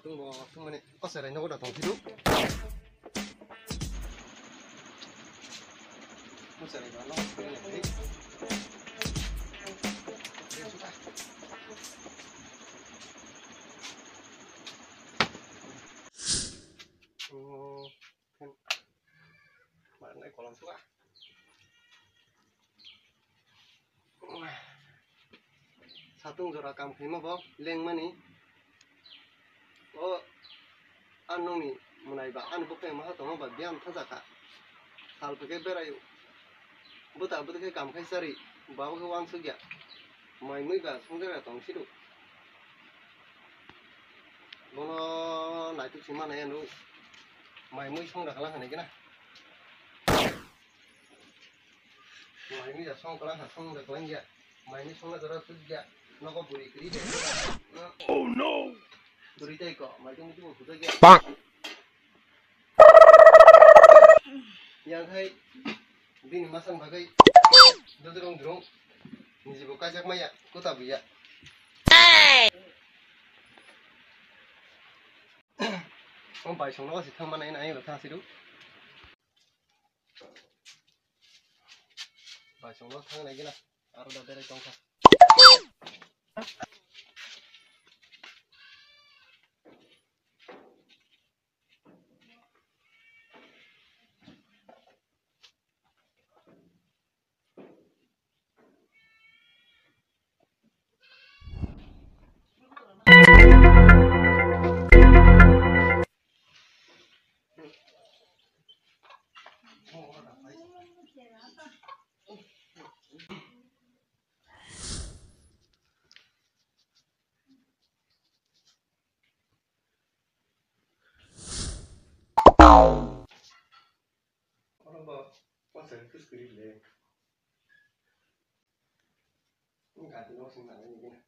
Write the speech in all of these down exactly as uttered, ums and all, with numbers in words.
Bo thumani koserai nogo da tong phidu. Koserai ba nogo phidu ni. Oh, ma nai kolom suka. Satung jora kam khaima bo lengmani. O, ang nongni mwnai ba, ani bwkhai maha tongo ba, biyang thajak kha. Sal phaikhe berai, bwta bwtwi khe kam khai chari, babo khe uansukya. Mai mui ba songjakya tong sidu. Bono naituk si manai ano. Mai mui songjakla khanai khe na. Mai mui ya song kala ha song da klang ya. Mai mui song da jora tu ya. Nogo buri kri de. Oh no. Buri tai ko, mai tu mutu ko ya. Bang. Yang hai bini masang bagai. Dodrong drong. Niji bo kajak maya, kota buya. Om bai song nogo si thang manai na, ayo thang sidu. Bai song nogo thang nai gina. Aro da berai tong kha. Oro bo pasa khe kwrwi le. Gati no sing nang ni gina.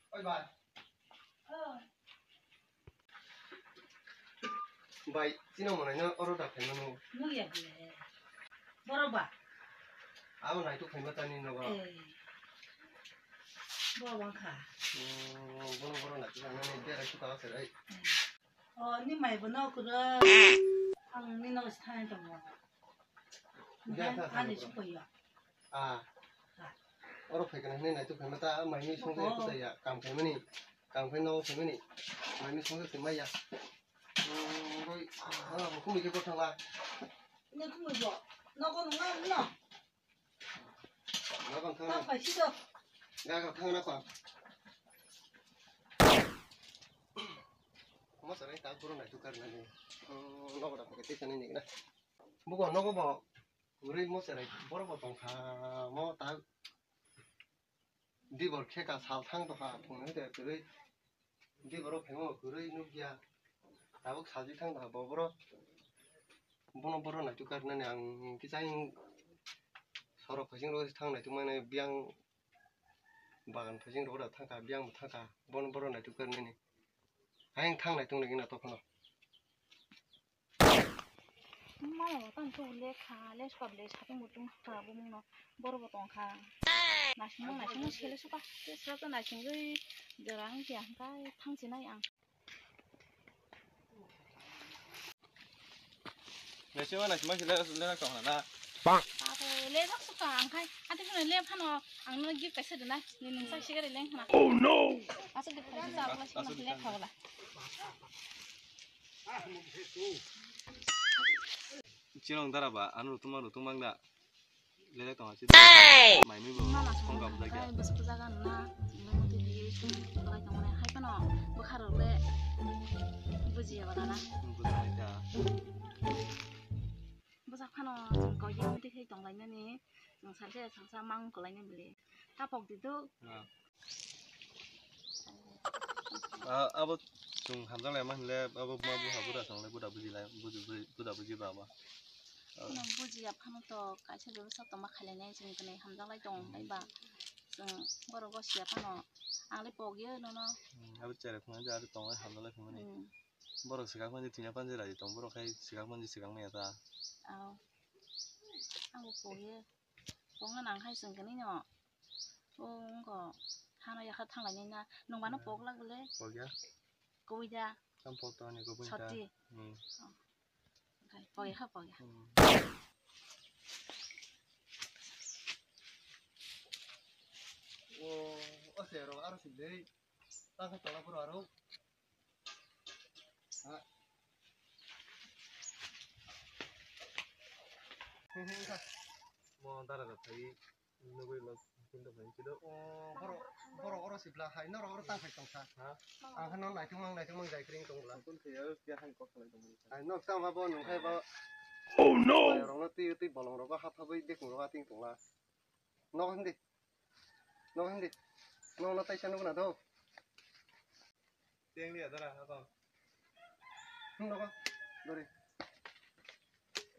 Oi bai. Bai, chini mwnai no oro da phaimano. Nukya bole. Borok ba? Abo naituk phaima tani nogo. Eh. Bo wngkha. Hmm, bono borok naituk phaimani berai suka serai. Eh. O, ni mai bo no kwrwi. Ang ni nogo se thani tongo. Ani sukoyo. Ah. Oro phaikana hinwi naituk phaima ta, maini songsa ya, kam khaimani, kam khai nogo khaimani, maini songsa se maya. Oi, ah, khumui khe kothang la. Ni khumui bo, nogo nungna no. Nogo thang. Ta phai si do. Ga ga thang na pa. Mo sarai ta guru naituk karnani. Nogo da phai te kani ni na. Bugo nogo bo. Kwrwi mo cherai borok bo tongkha mo ta dibor kheka sal thang tongkha phunui de kwrwi diboro phaima kwrwi nukya tabuk sajik thang tongkha bo borok bono borok naituk karnani ang kisa sorok phaising rok thang naituk mani biyang bagan phaising rok thangkha biyang bo thangkha bono borok naituk karnani ayang thang naituk nai gina tokhono. Maya bo tang tok lekha, lekha ble satung bo tungkha, bumungno borok bo tongkha. Naisingmo, naisingmo sele suka, sele suka naisingwi jora wngkhe ang kai thangsinai ang. Naisingma, naisingma sele, sele tongkha na. Abo lejak suka ang kai, ati phano le phano ang no gift kaisa rwnai, ni nung sai sigari leng khna. Oh no! Aswk de phaisa sa, aswk de phaisa sa, lekha wala. Chirong dara ba, ano rutuma rutung mang da. Lele tong achi. Mai mi bo. Mana song ga bujak ya. Ai, bwswk bwjak ano na. Nang twi di sung lai tong mane hai phano bwkha rok le bujiya ba gana. Bujak ya. Bwjak phano koi di muti khai tong lai nani. Chwng salsa ya salsa mang kwlainai bwle. Tapok di do. Ah, abo chwng hamjak lai ma hinle abo ma buha buda chwng le buda buji lai, buji, buji, buda buji ba abo. Ah. Chwng buji ya phano to kaisa bebasa tongma khailai nai chwng kwnwi hamjak lai tong lai ba. Chwng borok go siya phano ang le pok ya nono. Hmm, abo cherai phano ja tongo hamjak lai phano ni. Hmm. Borok swkang mani thwina panjwi raji tong, borok khai swkang mani swkang maya ta. Aw. Ang bo pogya. Pogna nang khai sengkani no. O wngkha. Hano yakha thanglainai na. Nwng bano pogla bole. Pogya. Kubui da. Tam pog to ani kubui da. Soti. Hmm. Oh. Okay, pogya kha pogya. Hmm. O, o se ro aro si dei. Ta kha tola puro aro. Ha. Mo dara da thai. Nugui lo, hindu phai chido. O, borok, borok oro sibla hai, norok oro tang phai tongsa. Ha? Ang hano naitung mang, naitung mang jai kring tong bla. Kun thai aro kya hai kok khlai tong bla. Ai, nok tama bo nung khai bo. Oh no! Rong no twi, twi bolong rogo hap hap bai dekung rogo ating tong la. Nok hindi. Nok hindi. Nok no taisa nuguna do. Tengli adara, apa? Hmm, noko. Dori.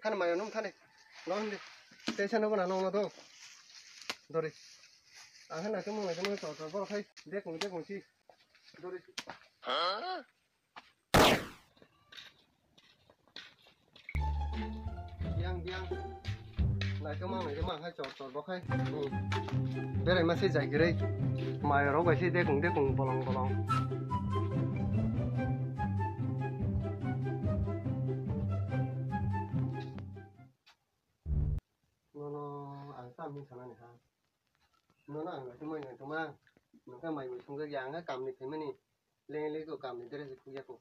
Thani mayo nung thani. Nung hindi. Tesa noko na nung do. Dori. Ang hana kemung na kemung to to bor khai. Dek mung dek mung si. Dori. Biang, biang. Naikhe mang, naikhe mang hai chor, chor bo khai. Hmm. Berai ma se jai gre. Mai rok bai se dekung, dekung, bolong, bolong. Nono ang tam hin sanani ha. Nono ang naikhe mai naikhe mang. Nokha mai mui songjakya ang kha kamni phaimani. Leng leng ko kamni dress khukya ko.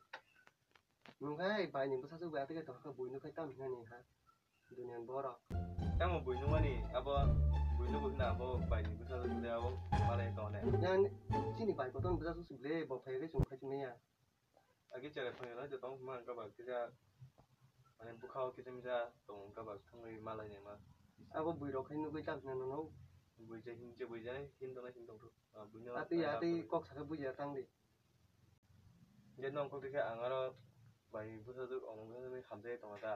Nung khai bai ni bwsa suk bai atike to kha bui nung khai tam hinani ha. Dunian borok. Tamo bui nung ani abo bui nung bui na abo bai ni bwsa suk de abo malai to ne. Yang chini bai koton bwsa suk suk le bo phai ke chung khai chini ya. Agi chara phai la jotong ma ka ba kisa mane bukha o kisa misa tong ka ba thangwi malai ne ma. Abo bui rok khai nugui tam hinani no. Bui je hin je bui je hin to na hin tong. Ati ati kok saka bui ya tang di. Je nong kok dikhe ang aro bai bwsajwk omo bwsajwk hamjagwi tongo da.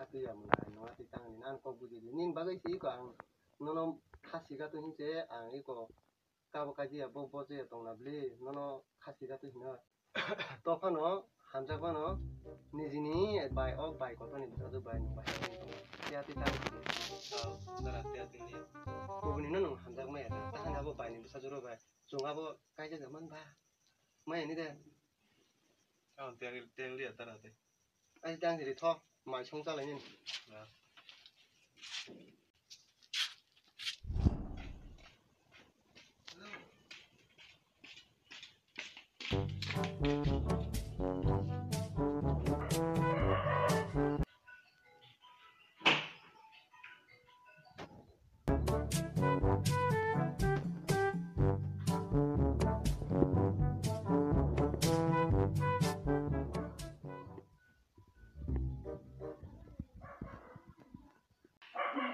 Ati ya mwnai no ati tang ni nan kok bujidi nin bagwi si iko ang nono khasi ga to hinse ang iko kabo kaji ya bo bo je tong na bli nono khasi ga to hino. Tophano hamjak mano nijini bai ok bai kotor ni bwsajwk bai nung bai tong ya ati tang. Dara te ati ni. Kubuni no nung hamjak maya ta. Tahan abo bai ni bwsajwk ro bai. Chwng abo kaijak man ba. Maya ni de. Ang teng teng liya tara te. Ai tang ri tho. Mai song chalai ni. Ya.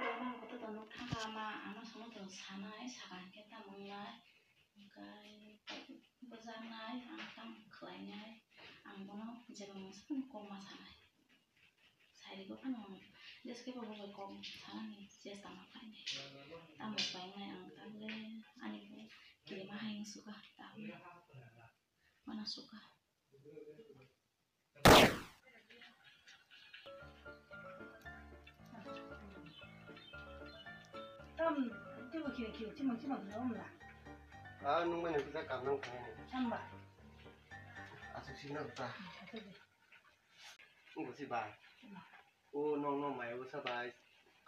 Tongmani kotor tong nuk thangkha ma, ano sono tong sanai, saka hwnkhe tamo wngnai, hwnkhe bwjaknai, ang tamo khlainai, ang bono jeba mungsa phano kok ma sanai. Sairigwi phano jeske bo bo bai kok sanani chesta ma khlainai. Tamo khlainai ang tamo le ani bo kirima hai wng sukha, tamo mano sukha. Tam, tebo khe, khe, chimang, chimang khe omla. Ah, nung mani kisa kam nang thangani. Tamba. Asuk sino ta. Asuk di. Nung si ba. O nong nong mai bwsa bai.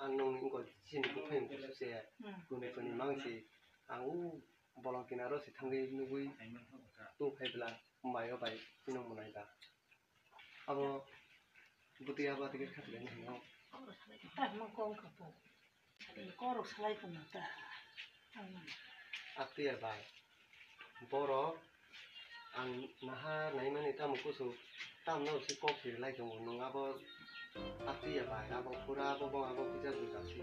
Ang nong ni wngkha chini buphai wngkha se. Hmm. Kuni kuni mang si. Ang u bolong kinaro se thangwi nugwi tu phai bwla mai o bai chini mwnai da. Abo bwtwi abo tike khatlai ni hino. Tak mo kong kha po. Korok salai phano ta. Atwi ya bai. Borok ang naha naimani tamo kusu tamno si kok si lai tongo nwng abo atwi ya bai abo pura abo bo abo kisa buja si.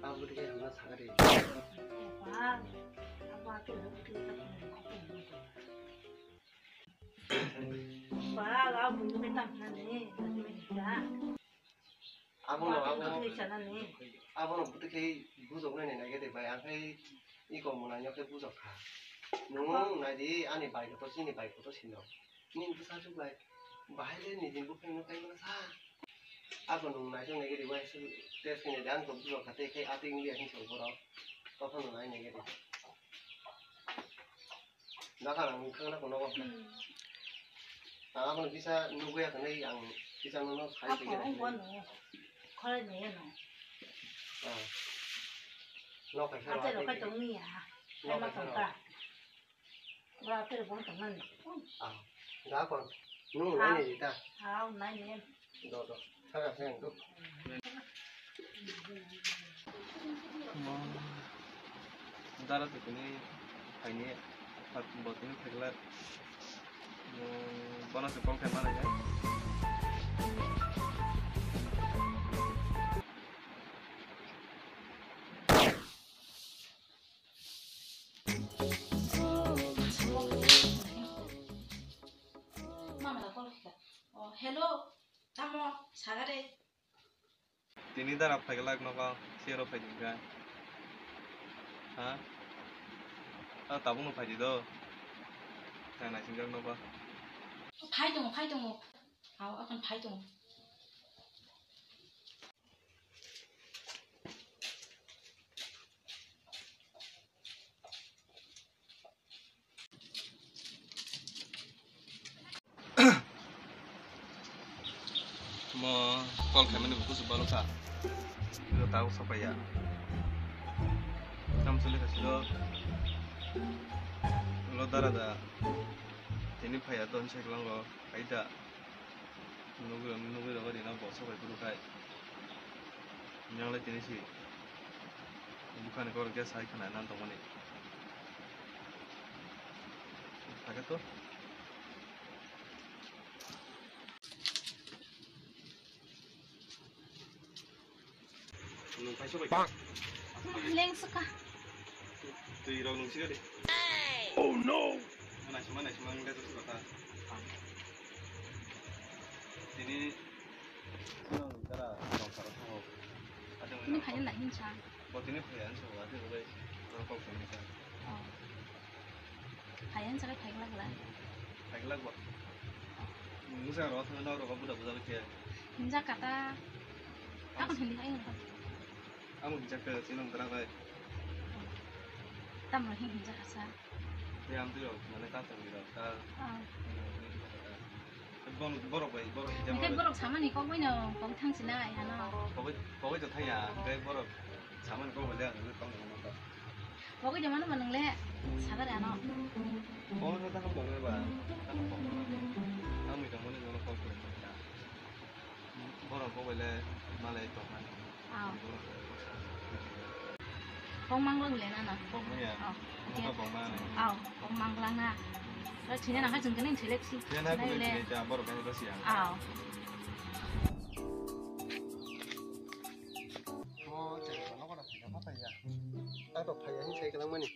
Abo dike hamna sagari. Ba, abo atwi ya bai. Ba, abo buju ke tam na ni, ta. Abono, abono, abono bwtwi khe bujoknai nai nai khe de bai, ang khai iko mwnai no khe bujok kha. Nwng nai di ani bai kotor chini bai kotor sino. Nini bwsa chuk bai bahai le nini buphang no kai mano sa. Ako nung naising nai giri bai su test kini dang to bujo kate khe ati ngi ahin song boro. Tokhan nung nai nai giri. Dakha nang khang na kono ko. Hmm. Ako kisa nugui akhane ang kisa nono khai Ako kini ang akhane. Kono. Khore ne no. Ah. No khai khero. Ate ro khai tong ni ya. No khai khero. Ba, pero bon tong nani. Ah, ga kon. Nung nai ni ta. Ah, nai ni. Do, do. Thaga sen do. Mo. Dara to kini phaini, bo kini phaiglak. Mo, bono se kok khe mana ya. Mama da call kha. Oh, hello. Tamo, sagare. Tini dara phaiglak nogo, sero phaidi kha. Ha? Ah, tabukno phaidi do. Tang naisingjak nogo. Phai tongo, phai tongo. Aw, akhon phai tongo. Mo call khaimani bo kusu balo kha. Iro tabuk sapaiya. Kam choli kha silo. Lo dara da. Tini phaiya don sai kwlango. Aida. Nugui, nugui rogwi rina bo sobai kurukhai. Nyang lai tini si. Bukhani kor khe sai khna nan tongmani. Thake to. Nung phai sobai. Leng saka. Twi rok nung siga de. Oh no. Mana sima, mana sima nung gato sima ta. Tini nung dara nung sara thango. Ini phai na hinsa. Bo tini phai ang so, ati bo bai. Rok kok sini sa. Oh. Phaiyan sakai phaiglak la. Phaiglak ba. Musa ro thang na ro buda buda ke. Hinja kata. Ako hindi kayo nito. Amo hinja ke sinong dara bai. Tam lo hin hinja kasa. Te am tu lo mane ta tong lo ta. Ah. Bon borok bai borok hinja. Ke borok samani kok bai no kok thang sinai hano. Kok kok to thaya, ke borok samani kok bai le ang kok no. Pogwi de mano manung le sagar ano. Pogwi no takam pogwi ba. Takam pogwi. Ang mi tongmani jono kok koi. Borok pogwi le malai tongmani. Aw. Pog manglang le nana. Pogwi ya. Aw. Ano pogwi mani. Aw, pog manglang na. Ra thina na ha jung kene thilek si. Thina na kene thilek ya borok kene basi ya. Aw. Mo cheng kono kono thina pha ya. Ang to phai ang sai kalang mani.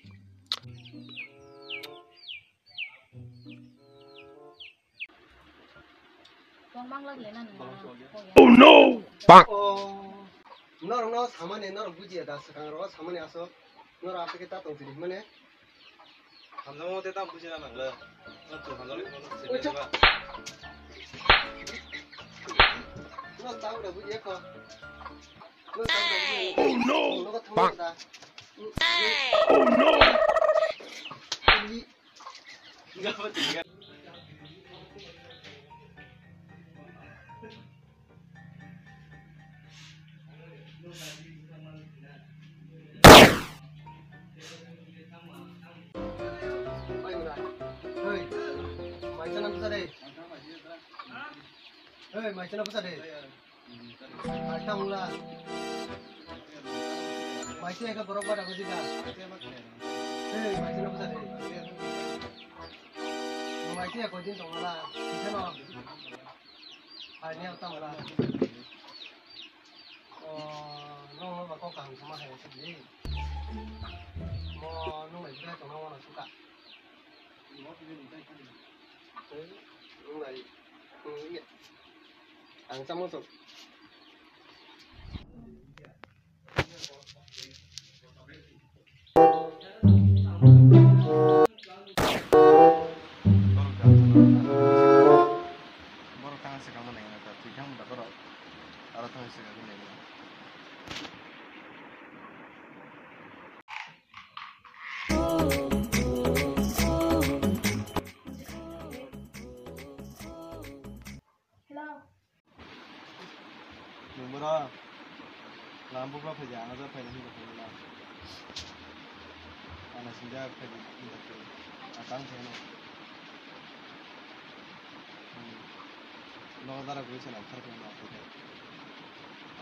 Tong mang lag le na nung. Oh no! Bang! Oh. Norok no samani norok bujiya da swkang ro samani aso. Norok aswk khe ta tong sidi mane. Hamjamo te tam buji na nang le. No tu hamjamo no se ba. No ta ura buji ko. No ta ura buji. Oh no! No ka thang da. Oh no! Hey, mai chana bwsa de. Hey, mai chana bwsa de. Mai ta mula. Mai se ka borok bara ko jida. Hey, mai chana bwsa de. Mai se ko jin tong la. Kisa no. Hai ne ta mula. Oh, no, no, ba ko kaham sama hai se. Mo no mai jira tong no na suka. Ang chamung chok. Borok tang se kamo nai na ta twi thang da borok. Bro, lam bukla phaidi, ang aja phaidi hinba phaidi na. Ana sinja phaidi hinba phaidi. Atang phaidi. No dara gwi sana thar phaidi na phaidi.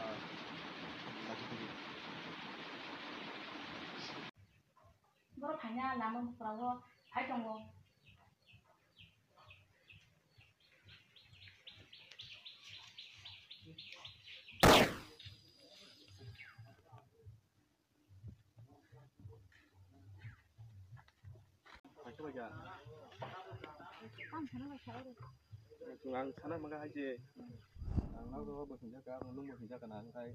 Ah, lagi phaidi. Boro phaina lama buphurao phai tongo. Ang sana mangkha hai je. Ang nang bo bo hinjak ka, ang nung bo hinjak ka na, ang kai.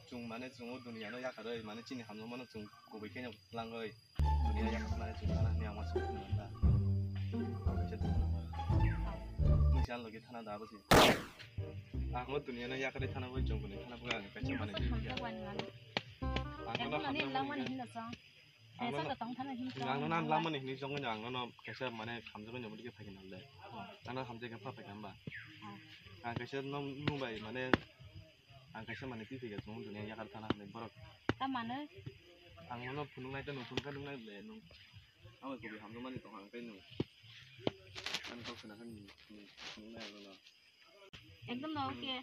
Chwng mane chwng o duniya no yakarwi mane chini hamjak mano chwng kubui khe no langwi duniya yakarwi mane chwng thana hwnwi ang uansuk mano da. Nung se thana. Nung se ang logi thana da abo se. Ang o duniya no yakarwi thana bai chwng bwni thana bwkha ang kaisa mane. Ang no hamjak mani hinna chwng. Ang nono, ang nono ang lamani hinwi chongwi ang nono kaisa mane hamjagwi nabo dikhe phaikhe nang le. Ang nono hamjagwi pha phaikha hwnba? Ang kaisa nung bai mane ang kaisa mane twi phaikha chwng duniya yakar thana hinwi borok. Tamano? Ang nono phunuknai tei nung phunukha nungnai le nung. Ang bai kubui hamjakmani tongkha ang tei nung. Ang kok khna khe nung phunuknai ang nono. Ekdom no, oke.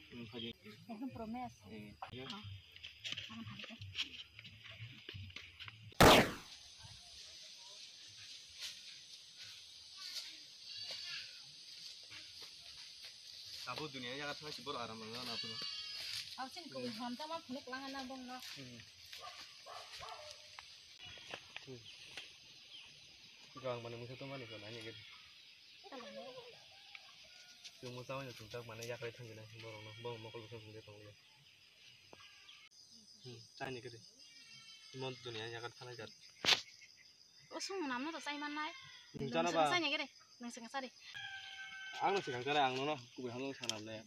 Ekdom promise. Abo duniya yaga thangsi boro aram nang na puno. Abo sin ko hon ta ma phunuk langa na bong no. Gang mane musa to mani ko nani ge. Chwng mwchangwi no chwngchak mane yakarwi thangwi nai borokno, borok mokol bwswk chwngwi tongwi. Hmm, chaini kwrwi. Imo duniya yakar thanai jat. O song namno to chai mannai. Nung chana ba? Chaini kwrwi. Nung sing chari. Ang no sikang chari, ang nono kubui hamjak sanam le.